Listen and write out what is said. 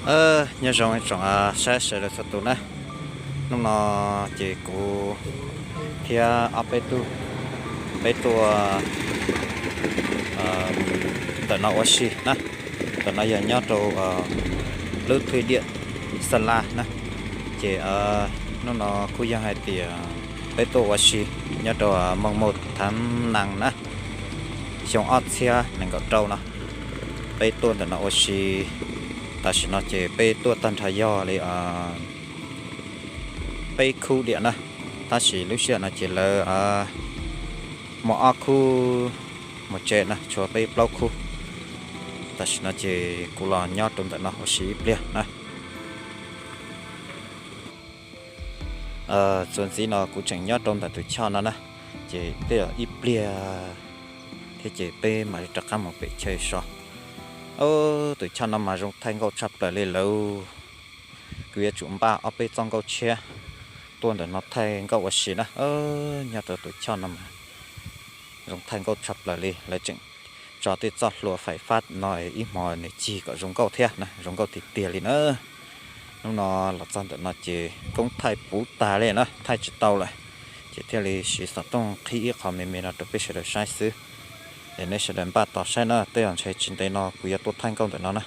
Nyob zoo tsoom saib sawv daws txhua tus na. Hnub no ces kuv thiab ob peb tug, peb tuaj ntawm no ua si na. Ntawm no yog nyob rau lub thwj diam Xas Las na. Ces hnub no kuj yog hais tias peb tuaj ua si nyob rau Moos Mus Thav Nees na, xyoo ob txhiab nees nkaum rau no. Peb tuaj ntawm no ua si, tam sim no ces peb tuaj tag nrho yog li peb khub diam na, tab sis lub sij hawm no ces lawv muaj ob khub mus tsev na, tshuav peb plaub khub. Tam sim no ces kuv los nyob rau ntawm no ua si ib pliag na. Txuas ntxiv no kuv tseem nyob rau ntawm tus choj no na, ces tej zaum ib pliag thiab ces peb mam li rov qab mus pem chaw so. Tus choj no mas zoo thaij nkauj tshaj plaws li lawm. Kuv yuav tsum npaj ob peb txoj nkauj tshiab tuaj ntawm no thaij nkauj ua si na. Nyob rau tus choj no mas zoo thaij nkauj tshaj plaws li, lawv tseem tso tej txoj hlua fais fab no ib hmo nws cig kom zoo nkauj thiab na, zoo nkauj tiag tiag li na. Hnub no los txog ntawm no ces koob thaij puv tag li na, thaij tsis tau lawm, ces thiaj li siv xov tooj qhib ib qho me me no rau peb sawv daws saib xwb. Es nej sawv daws npaj tos saib na, tej zaum ntshe tsis ntev no kuv yuav tuaj thaij nkauj ntawm no na.